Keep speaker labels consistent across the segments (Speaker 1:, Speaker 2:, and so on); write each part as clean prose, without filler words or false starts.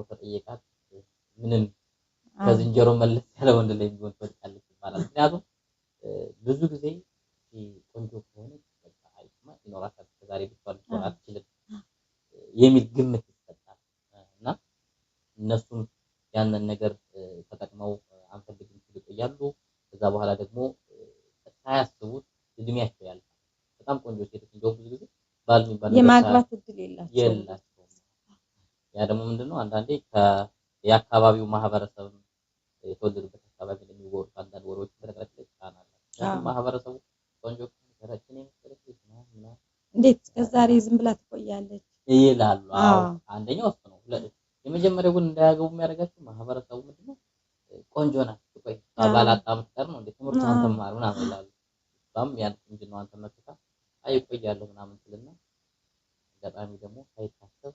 Speaker 1: መክሮ ከጠየቃት ምንም ከዝንጀሮ መለስ ያለ ወንድ ላይ ቢሆን ትወድቃለች ይባላል። ምክንያቱም ብዙ ጊዜ ቆንጆ ከሆነች በቃ አይማ ይኖራታል፣ ከዛሬ ብቻዋን ልትሆን አትችልም የሚል ግምት ይሰጣል። እና እነሱም ያንን ነገር ተጠቅመው አንፈልግም ሲሉ ይቆያሉ። ከዛ በኋላ ደግሞ ሳያስቡት እድሜያቸው ያልፋል። በጣም ቆንጆ ሴቶች እንደውም ብዙ ጊዜ ባል የሚባል ነገር
Speaker 2: የማግባት እድል የላቸውም።
Speaker 1: የላቸውም። ያ ደግሞ ምንድነው አንዳንዴ የአካባቢው ማህበረሰብ የተወለዱበት አካባቢ የሚወሩት አንዳንድ ወሬዎች በነገራችን ላይ ጫና አላቸው። ምክንያቱም ማህበረሰቡ ቆንጆ ከሆነች የመሰለች ልጅ ምናምን ምናምን
Speaker 2: እንዴት እስከዛሬ ዝም ብላ ትቆያለች
Speaker 1: ይላሉ። አዎ አንደኛው እሱ ነው። የመጀመሪያው ግን እንዳያገቡ የሚያደርጋቸው ማህበረሰቡ ምንድነው ቆንጆ ናት ትቆይ ባላጣ የምትቀር ነው እንዴ ትምህርቷን ትማር ምናምን ይላሉ። እሷም ያን ቁንጅናዋን ተመልክታ አይ እቆያለሁ ምናምን ትልና አጋጣሚ ደግሞ ሳይታሰብ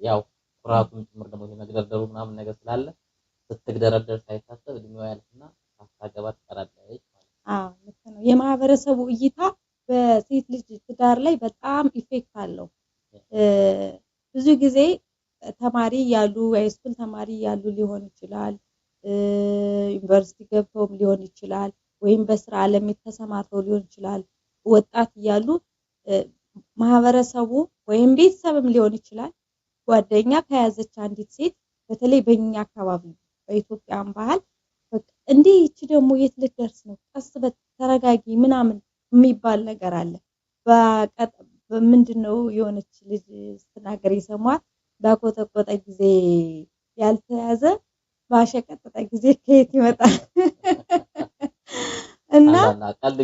Speaker 1: ያው ኩራቱም ጭምር ደግሞ ይሄ መግደርደሩ ምናምን ነገር ስላለ ስትግደረደር ሳይታሰብ እድሜዋ ያልፍና ሳታገባ ትቀራለች ማለት ነው።
Speaker 2: አዎ ልክ ነው። የማህበረሰቡ እይታ በሴት ልጅ ትዳር ላይ በጣም effect አለው። ብዙ ጊዜ ተማሪ ያሉ high school ተማሪ ያሉ ሊሆን ይችላል፣ ዩኒቨርሲቲ ገብተውም ሊሆን ይችላል፣ ወይም በስራ ዓለም ተሰማርተው ሊሆን ይችላል። ወጣት እያሉ ማህበረሰቡ ወይም ቤተሰብም ሊሆን ይችላል ጓደኛ ከያዘች አንዲት ሴት በተለይ በእኛ አካባቢ በኢትዮጵያን ባህል በቃ እንዴ ይቺ ደግሞ የት ልትደርስ ነው? ቀስ በል ተረጋጊ ምናምን የሚባል ነገር አለ። ምንድነው የሆነች ልጅ ስትናገር የሰማት ባቆጠቆጠ ጊዜ ያልተያዘ ባሸቀጠጠ ጊዜ ከየት ይመጣል? እና ቀልድ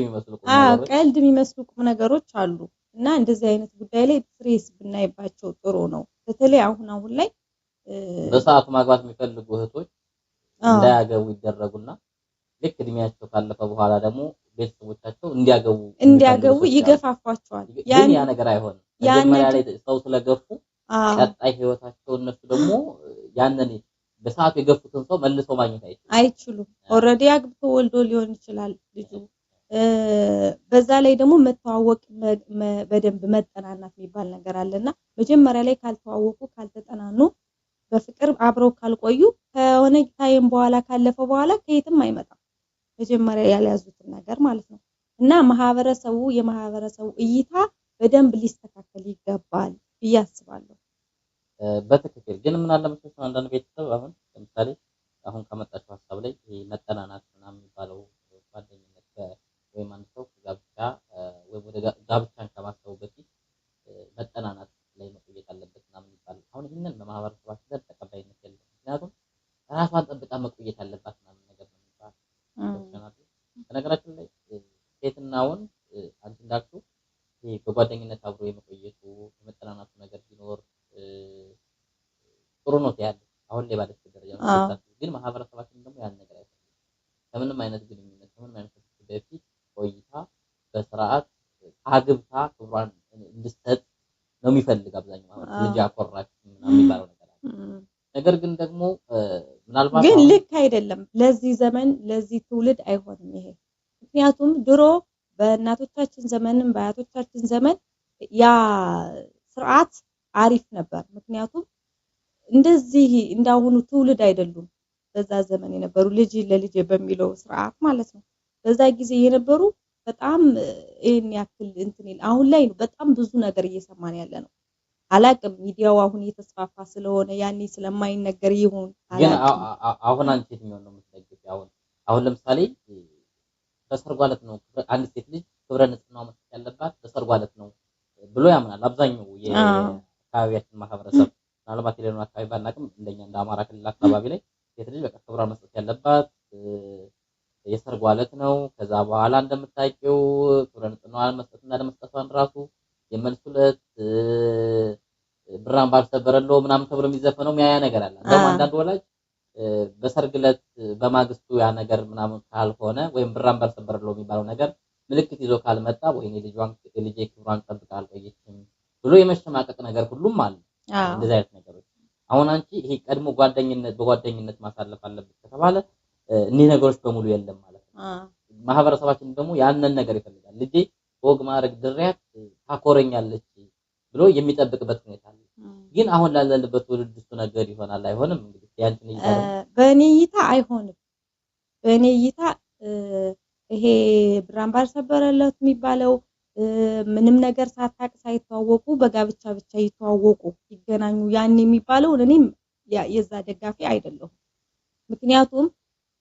Speaker 2: የሚመስሉ ቁም ነገሮች አሉ። እና እንደዚህ አይነት ጉዳይ ላይ serious ብናይባቸው ጥሩ ነው። በተለይ አሁን አሁን ላይ
Speaker 1: በሰዓቱ ማግባት የሚፈልጉ እህቶች እንዳያገቡ ይደረጉና ልክ እድሜያቸው ካለፈ በኋላ ደግሞ ቤተሰቦቻቸው እንዲያገቡ
Speaker 2: ይገፋፏቸዋል።
Speaker 1: ግን ያ ነገር አይሆንም። መጀመሪያ ላይ ሰው ስለገፉ ቀጣይ ህይወታቸው እነሱ ደግሞ ያንን በሰዓቱ የገፉትን ሰው መልሰው ማግኘት
Speaker 2: አይችሉም። already አግብቶ ወልዶ ሊሆን ይችላል ልጁ። በዛ ላይ ደግሞ መተዋወቅ በደንብ መጠናናት የሚባል ነገር አለና መጀመሪያ ላይ ካልተዋወቁ ካልተጠናኑ በፍቅር አብረው ካልቆዩ ከሆነ time በኋላ ካለፈ በኋላ ከየትም አይመጣም። መጀመሪያ ያልያዙትን ነገር ማለት ነው። እና ማህበረሰቡ የማህበረሰቡ እይታ በደንብ ሊስተካከል ይገባል ብዬ አስባለሁ።
Speaker 1: በትክክል ግን ምን አለ መሰለሽ አንዳንድ ቤተሰብ አሁን ለምሳሌ አሁን ከመጣችው ሀሳብ ላይ ይሄ መጠናናት ምናምን የሚባለው ጓደኝነት ወይም አንድ ሰው ጋብቻ ወይ ወደ ጋብቻን ከማሰቡ በፊት መጠናናት ላይ መቆየት አለበት ምናምን ይባላል። አሁን ይህንን በማህበረሰባችን ዘንድ ተቀባይነት የለውም። ምክንያቱም ራሷን ጠብቃ መቆየት አለባት ምናምን ነገር ነው የሚባለው። በነገራችን ላይ ሴትና ወንድ አንቺ እንዳልሽው ይሄ በጓደኝነት አብሮ የመቆየቱ የመጠናናቱ ነገር ቢኖር ጥሩ ነው ትያለሽ። አሁን ላይ ባለችበት ደረጃ ነው። ግን ማህበረሰባችን ደግሞ ያን ነገር አይፈልግም። ከምንም አይነት ግንኙነት ከምንም አይነት በፊት ቆይታ በስርዓት አግብታ ክብሯን እንድትሰጥ ነው የሚፈልግ አብዛኛው ማህበረሰብ። ልጅ አኮራች ምናምን የሚባለው ነገር አለ። ነገር ግን ደግሞ ምናልባት
Speaker 2: ግን ልክ አይደለም። ለዚህ ዘመን ለዚህ ትውልድ አይሆንም ይሄ። ምክንያቱም ድሮ በእናቶቻችን ዘመንም በአያቶቻችን ዘመን ያ ስርዓት አሪፍ ነበር። ምክንያቱም እንደዚህ እንዳሁኑ ትውልድ አይደሉም። በዛ ዘመን የነበሩ ልጅ ለልጅ በሚለው ስርዓት ማለት ነው። በዛ ጊዜ የነበሩ በጣም ይሄን ያክል እንትን አሁን ላይ በጣም ብዙ ነገር እየሰማን ያለ ነው። አላቅም ሚዲያው አሁን እየተስፋፋ ስለሆነ ያኔ ስለማይነገር ይሁን
Speaker 1: ግን አሁን አንቺ የትኛውን ነው የምትደግፊው? አሁን ለምሳሌ በሰርጓ ዕለት ነው አንድ ሴት ልጅ ክብረ ንጽህናዋ መስጠት ያለባት በሰርጓ ዕለት ነው ብሎ ያምናል አብዛኛው የአካባቢያችን ማህበረሰብ። ምናልባት የሌላውን አካባቢ ባናውቅም እንደኛ እንደ አማራ ክልል አካባቢ ላይ ሴት ልጅ በቃ ክብሯን መስጠት ያለባት የሰርጓ ዕለት ነው። ከዛ በኋላ እንደምታውቂው ክብረ ንጽህናዋን መስጠትና ለመስጠቷን ራሱ የመልሱ ዕለት ብራን ባልሰበረሎ ምናምን ተብሎ የሚዘፈነው ያ ነገር አለ። እንደውም አንዳንድ ወላጅ በሰርግ ዕለት በማግስቱ ያ ነገር ምናምን ካልሆነ ወይም ብራን ባልሰበረሎ የሚባለው ነገር ምልክት ይዞ ካልመጣ ወይኔ ልጄ ክብሯን ጠብቃ አልቆየችም ብሎ የመሸማቀቅ ነገር ሁሉም አለ። እንደዚህ አይነት ነገሮች አሁን አንቺ ይሄ ቀድሞ ጓደኝነት በጓደኝነት ማሳለፍ አለበት ከተባለ እኒህ ነገሮች በሙሉ የለም ማለት ነው። ማህበረሰባችን ደግሞ ያንን ነገር ይፈልጋል። ልጄ በወግ ማዕረግ ድሪያት ታኮረኛለች ብሎ ብሎ የሚጠብቅበት ሁኔታ አለ። ግን አሁን ላለንበት ትውልድ እሱ ነገር ይሆናል አይሆንም? እንግዲህ ያንቺን እይታ ደግሞ።
Speaker 2: በእኔ እይታ አይሆንም። በእኔ እይታ ይሄ ብር አምባር ሰበረለት የሚባለው ምንም ነገር ሳታቅ ሳይተዋወቁ በጋብቻ ብቻ ይተዋወቁ ይገናኙ ያን የሚባለውን እኔም የዛ ደጋፊ አይደለሁም። ምክንያቱም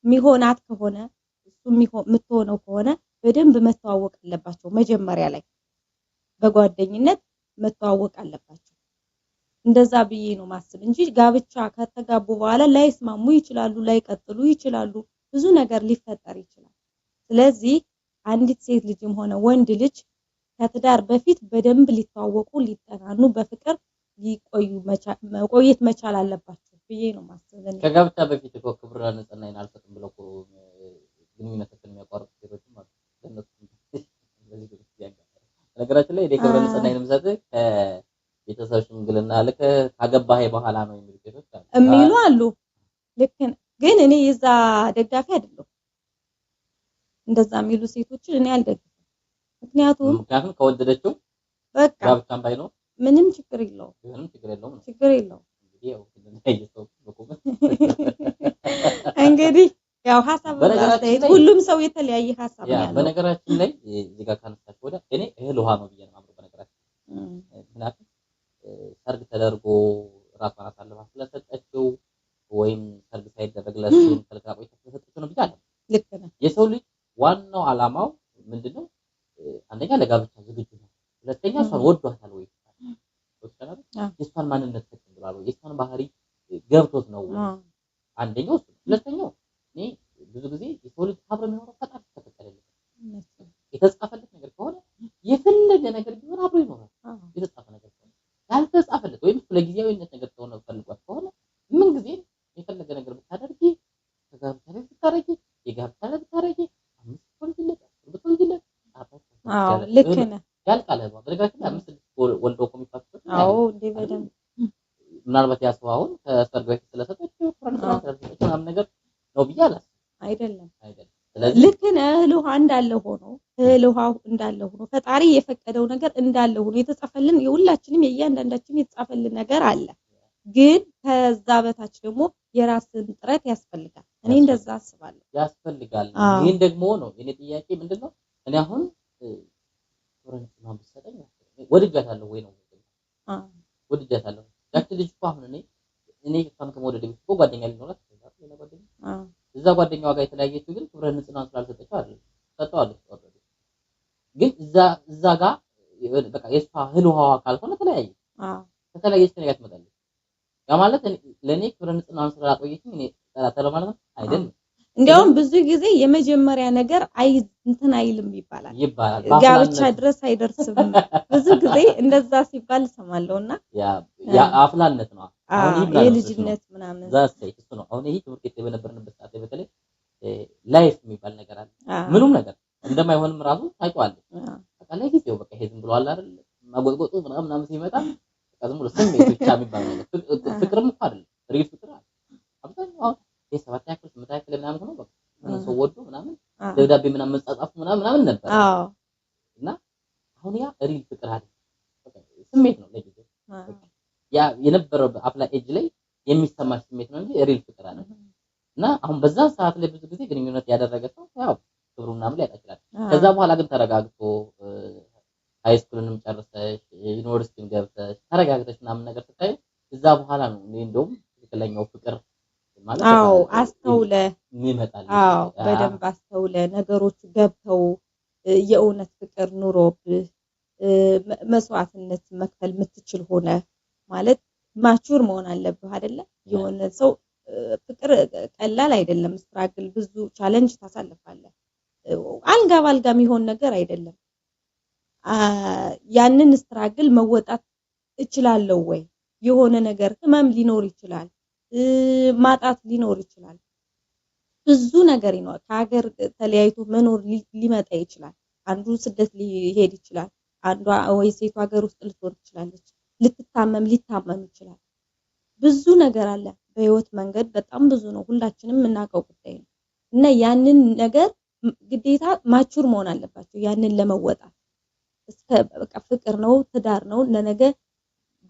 Speaker 2: የሚሆናት ከሆነ እሱ የምትሆነው ከሆነ በደንብ መተዋወቅ አለባቸው። መጀመሪያ ላይ በጓደኝነት መተዋወቅ አለባቸው። እንደዛ ብዬ ነው ማስብ እንጂ ጋብቻ ከተጋቡ በኋላ ላይስማሙ ይችላሉ፣ ላይቀጥሉ ይችላሉ፣ ብዙ ነገር ሊፈጠር ይችላል። ስለዚህ አንዲት ሴት ልጅም ሆነ ወንድ ልጅ ከትዳር በፊት በደንብ ሊተዋወቁ፣ ሊጠናኑ፣ በፍቅር ሊቆዩ መቆየት መቻል አለባቸው ብዬ ነው ማስብ እኔ።
Speaker 1: ከጋብቻ በፊት እኮ ክብርና ንጽህናዬን አልሰጥም ብለው እኮ ግንኙነታቸውን የሚያቋርጡ ሴቶችም አሉ። ለእነሱ በዚህ ጊዜ ያጋጥማል። በነገራችን ላይ እኔ ክብረ ንጽህናዬን የምሰጥህ ከቤተሰብ ሽምግልና ልከህ ካገባኸኝ በኋላ ነው የሚሉ ሴቶች አሉ።
Speaker 2: የሚሉ አሉ። ልክ ነህ። ግን እኔ የዛ ደጋፊ አይደለሁም። እንደዛ የሚሉ ሴቶችን እኔ አልደግፍም። ምክንያቱም
Speaker 1: ከወደደችው
Speaker 2: በቃ
Speaker 1: ጋብቻም ባይኖር
Speaker 2: ምንም ችግር የለውም።
Speaker 1: ቢሆንም ችግር የለውም ነው።
Speaker 2: ችግር የለውም።
Speaker 1: እንግዲህ ያው እንደየ ሰው በ comment
Speaker 2: እንግዲህ ያው ሀሳብ
Speaker 1: በነገራችን
Speaker 2: አስተያየት
Speaker 1: ላይ
Speaker 2: ሁሉም ሰው የተለያየ ሀሳብ ነው
Speaker 1: ያ
Speaker 2: ያለው።
Speaker 1: በነገራችን ላይ እዚህ ጋር ካነሳሽ ወዲያ እኔ እህል ውሃ ነው ብዬ ነው የማምነው። በነገራችን ምክንያቱም ሰርግ ተደርጎ ራሷን አሳልፋ ስለሰጠችው ወይም ሰርግ ሳይደረግ ለእሱ ከልክላ ቆይታ ስለሰጠችው ነው ብዬ አላምንም።
Speaker 2: ልክ ነህ።
Speaker 1: የሰው ልጅ ዋናው ዓላማው ምንድነው? አንደኛ ለጋብቻ ዝግጁ ነው። ሁለተኛ እሷን ወዷታል ወይ? ወዷታል? የእሷን ማንነት ተቀብሏል ወይ? የእሷን ባህሪ ገብቶት ነው ወይ? አንደኛው እሱ ነው። ሁለተኛው እኔ ብዙ ጊዜ የሰው ልጅ አብሮ የሚኖረው ፈጣሪ ተፈቀደለት የተጻፈለት ነገር ከሆነ የፈለገ ነገር ቢሆን አብሮ ይኖራል። የተጻፈ ነገር ከሆነ ያልተጻፈለት ወይም እሱ ለጊዜያዊነት ነገር ከሆነ ፈልጓት ከሆነ ምን ጊዜ የፈለገ ነገር ብታደርጊ ከጋብቻ በፊት ብታደርጊ የጋብቻ ላይ ብታደርጊ 5 ብትወልጂለት 10 ብትወልጂለት አባት
Speaker 2: አዎ ልክ ነህ።
Speaker 1: ያልቃል። በነገራችን ላይ 5 6 ወልደው እኮ የሚፋቱት
Speaker 2: አዎ እንዴ በደንብ
Speaker 1: ምናልባት ያ ሰው አሁን ከሰርግ በፊት ስለሰጠችው ስለሰጠችው ምናምን ነገር ነው ብዬ አላስብም።
Speaker 2: አይደለም
Speaker 1: አይደለም። ስለዚህ
Speaker 2: ልክ ነህ። እህል ውሃ እንዳለ ሆኖ እህል ውሃው እንዳለ ሆኖ ፈጣሪ የፈቀደው ነገር እንዳለ ሆኖ የተጻፈልን የሁላችንም የእያንዳንዳችን የተጻፈልን ነገር አለ። ግን ከዛ በታች ደግሞ የራስን ጥረት ያስፈልጋል። እኔ እንደዛ አስባለሁ።
Speaker 1: ያስፈልጋል። ይሄን ደግሞ ነው የኔ ጥያቄ ምንድነው? እኔ አሁን ቶረንት ማን ብትሰጠኝ ወድጃታለሁ ወይ ነው? ወድጃታለሁ። ያቺ ልጅ እኮ አሁን እኔ እሷን ከመውደድ በፊት እኮ ጓደኛ ሊኖራት ይችላል። ሌላ ጓደኛ እዛ ጓደኛዋ ጋር የተለያየችው ግን ክብረ ንጽህናዋን ስላልሰጠችው አይደለም። ሰጠዋለች already። ግን እዛ ጋር በቃ የእሷ እህል ውሃዋ ካልሆነ ተለያየ። ከተለያየች ከእኔ ጋር ትመጣለች። ያ ማለት ለእኔ ክብረ ንጽህናዋን ስላቆየችኝ እኔ እጠላታለሁ ማለት ነው አይደለም።
Speaker 2: እንዲያውም ብዙ ጊዜ የመጀመሪያ ነገር አይ እንትን አይልም ይባላል
Speaker 1: ይባላል።
Speaker 2: ጋብቻ ድረስ አይደርስም። ብዙ ጊዜ እንደዛ ሲባል እሰማለሁና
Speaker 1: ያ አፍላነት ነው። አሁን ይሄ ምናምን
Speaker 2: የልጅነት ምናምን
Speaker 1: ዛስ እሱ ነው። አሁን ይሄ ትምህርት ቤት በነበርንበት ሰዓት ላይ በተለይ life የሚባል ነገር አለ። ምንም ነገር እንደማይሆንም ራሱ ታውቂዋለሽ። በቃ ለጊዜው በቃ ይሄ ዝም ብሎ አለ አይደል ማጎጥጎጡ ምናምን ምናምን ሲመጣ በቃ ዝም ብሎ ስሜት ብቻ የሚባል ነገር ፍቅርም እኮ አይደለም real ፍቅር አለ። አብዛኛው አሁን የሰባተኛ ክፍል ስምንተኛ ክፍል ምናምን ሆኖ በቃ ምንም ሰው ወዶ ምናምን ደብዳቤ ምናምን መጻጻፉ ምናምን ምናምን ነበር። እና አሁን ያ real ፍቅር አይደለም፣ በቃ ስሜት ነው ለጊዜው። ያ የነበረው አፍላ ኤጅ ላይ የሚሰማሽ ስሜት ነው እንጂ real ፍቅር አይደለም። እና አሁን በዛ ሰዓት ላይ ብዙ ጊዜ ግንኙነት ያደረገ ሰው ያው ክብሩ ምናምን ሊያጣ ይችላል። ከዛ በኋላ ግን ተረጋግቶ high school ንም ጨርሰሽ ዩኒቨርሲቲም ገብተሽ ተረጋግተሽ ምናምን ነገር ስታይ እዛ በኋላ ነው እኔ እንደውም ትክክለኛው ፍቅር ማለት
Speaker 2: አዎ አስተውለ
Speaker 1: ይመጣል።
Speaker 2: አዎ በደንብ አስተውለ ነገሮች ገብተው የእውነት ፍቅር ኑሮብህ መስዋዕትነት መክፈል የምትችል ሆነ ማለት mature መሆን አለብህ አይደለ? የሆነ ሰው ፍቅር ቀላል አይደለም። struggle ብዙ challenge ታሳልፋለህ። አልጋ ባልጋ የሚሆን ነገር አይደለም። ያንን struggle መወጣት እችላለሁ ወይ? የሆነ ነገር ህመም ሊኖር ይችላል፣ ማጣት ሊኖር ይችላል፣ ብዙ ነገር ይኖር። ከሀገር ተለያይቶ መኖር ሊመጣ ይችላል። አንዱ ስደት ሊሄድ ይችላል። አንዷ ወይ ሴቷ ሀገር ውስጥ ልትሆን ትችላለች። ልትታመም ሊታመም ይችላል። ብዙ ነገር አለ በህይወት መንገድ በጣም ብዙ ነው። ሁላችንም የምናውቀው ጉዳይ ነው። እና ያንን ነገር ግዴታ ማቹር መሆን አለባቸው ያንን ለመወጣት። እስከ በቃ ፍቅር ነው፣ ትዳር ነው፣ ለነገ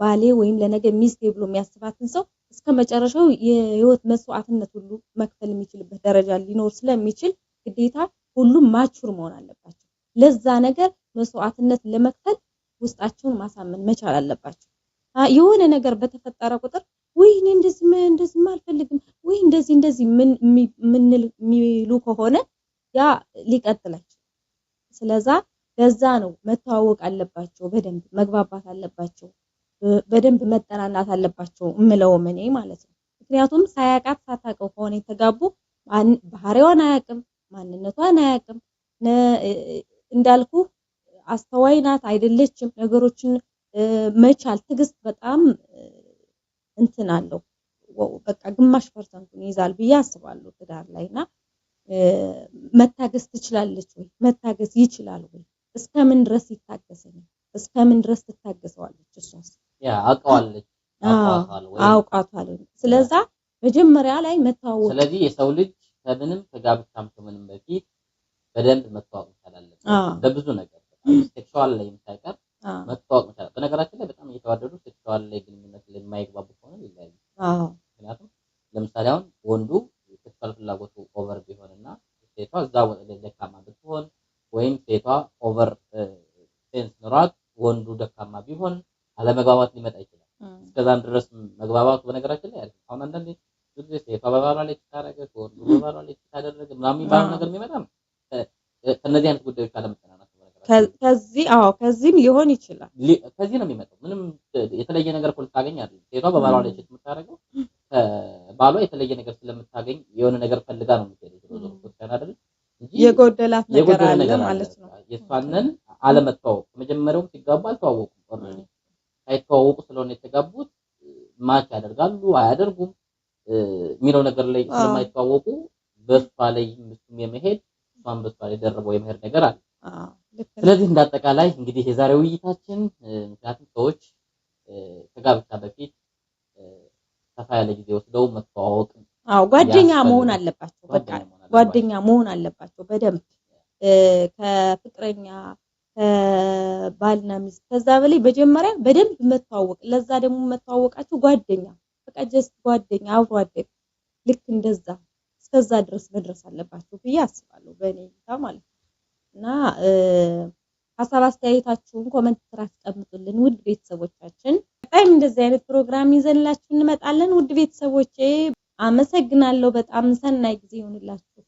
Speaker 2: ባሌ ወይም ለነገ ሚስቴ ብሎ የሚያስባትን ሰው እስከ መጨረሻው የህይወት መስዋዕትነት ሁሉ መክፈል የሚችልበት ደረጃ ሊኖር ስለሚችል ግዴታ ሁሉም mature መሆን አለባቸው። ለዛ ነገር መስዋዕትነት ለመክፈል ውስጣቸውን ማሳመን መቻል አለባቸው። የሆነ ነገር በተፈጠረ ቁጥር ውይ እኔ እንደዚህ እንደዚህ አልፈልግም፣ ውይ እንደዚህ እንደዚህ ምን ምንል የሚሉ ከሆነ ያ ሊቀጥል አይችልም። ስለዛ ለዛ ነው መተዋወቅ አለባቸው፣ በደንብ መግባባት አለባቸው፣ በደንብ መጠናናት አለባቸው እምለውም እኔ ማለት ነው። ምክንያቱም ሳያውቃት ሳታውቀው ከሆነ የተጋቡ ባህሪዋን አያውቅም፣ ማንነቷን አያውቅም። እንዳልኩ አስተዋይ ናት አይደለችም፣ ነገሮችን መቻል ትዕግስት በጣም እንትን አለው በቃ ግማሽ ፐርሰንቱን ይይዛል ብዬ አስባለሁ ትዳር ላይ እና መታገስ ትችላለች ወይ? መታገስ ይችላል ወይ? እስከምን ድረስ ይታገሰኛል? እስከምን ድረስ ትታገሰዋለች? እሷስ
Speaker 1: ያ አውቀዋለች፣ አውቀዋታል ወይ?
Speaker 2: አውቃቷል ወይ? ስለዛ መጀመሪያ ላይ መተዋወቅ።
Speaker 1: ስለዚህ የሰው ልጅ ከምንም ከጋብቻም ከምንም በፊት በደንብ መተዋወቅ መቻል አለበት። በብዙ ነገር sexual ላይም ሳይቀር መተዋወቅ መቻል። በነገራችን ላይ በጣም እየተዋደዱ sexual ላይ ግንኙነት ላይ የማይግባቡ ከሆነ ሊለያዩ። ምክንያቱም ለምሳሌ አሁን ወንዱ sexual ፍላጎቱ over ቢሆንና ሴቷ እዛ ላይ ደካማ ብትሆን ወይም ሴቷ over sense ኖሯት ወንዱ ደካማ ቢሆን አለመግባባት ሊመጣ ይችላል። እስከዛም ድረስ መግባባቱ በነገራችን ላይ አሪፍ ነው። አሁን አንዳንዴ ብዙ ጊዜ ሴቷ በባሏ ላይ ካረገች ወንዱ በባሏ ላይ ካደረገ ምናምን የሚባለው ነገር የሚመጣም ከእነዚህ አይነት ጉዳዮች አለመጠናናት ነው። በነገራችን ላይ
Speaker 2: ከዚህ አዎ ከዚህም ሊሆን ይችላል።
Speaker 1: ከዚህ ነው የሚመጣው። ምንም የተለየ ነገር እኮ ልታገኝ አይደለም። ሴቷ በባሏ ላይ cheat የምታደርገው ከባሏ የተለየ ነገር ስለምታገኝ የሆነ ነገር ፈልጋ ነው የምትሄደው። ዞሮ ዞሮ ክርስቲያን አይደል እንጂ
Speaker 2: የጎደላት ነገር
Speaker 1: የጎደለ
Speaker 2: አለ
Speaker 1: ነገር አለ
Speaker 2: ማለት ነው።
Speaker 1: የእሷንን አለመተዋወቅ መጀመሪያውም ሲጋቡ አልተዋወቁም። Already ሳይተዋወቁ ስለሆነ የተጋቡት match ያደርጋሉ አያደርጉም የሚለው ነገር ላይ ስለማይተዋወቁ በእሷ ላይ እሱም የመሄድ እሷም በእሷ ላይ ደርበው የመሄድ ነገር አለ።
Speaker 2: ልክ ነው።
Speaker 1: ስለዚህ እንደ አጠቃላይ እንግዲህ የዛሬው ውይይታችን ምክንያቱም ሰዎች ከጋብቻ በፊት ሰፋ ያለ ጊዜ ወስደው መተዋወቅ
Speaker 2: አዎ ጓደኛ መሆን
Speaker 1: ያስፈልጋል።
Speaker 2: አለባቸው። በቃ
Speaker 1: ጓደኛ መሆን አለባቸው።
Speaker 2: ጓደኛ መሆን አለባቸው በደንብ ከፍቅረኛ ከባልና ሚስት ከዛ በላይ መጀመሪያ በደንብ መተዋወቅ። ለዛ ደግሞ መተዋወቃቸው ጓደኛ በቃ just ጓደኛ አብሮ አደግ ልክ እንደዛ እስከዛ ድረስ መድረስ አለባቸው ብዬ አስባለሁ በእኔ እይታ ማለት ነው። እና ሀሳብ አስተያየታችሁን comment ስር አስቀምጡልን ውድ ቤተሰቦቻችን። ቀጣይም እንደዚህ አይነት ፕሮግራም ይዘንላችሁ እንመጣለን። ውድ ቤተሰቦቼ አመሰግናለሁ በጣም። ሰናይ ጊዜ ይሁንላችሁ።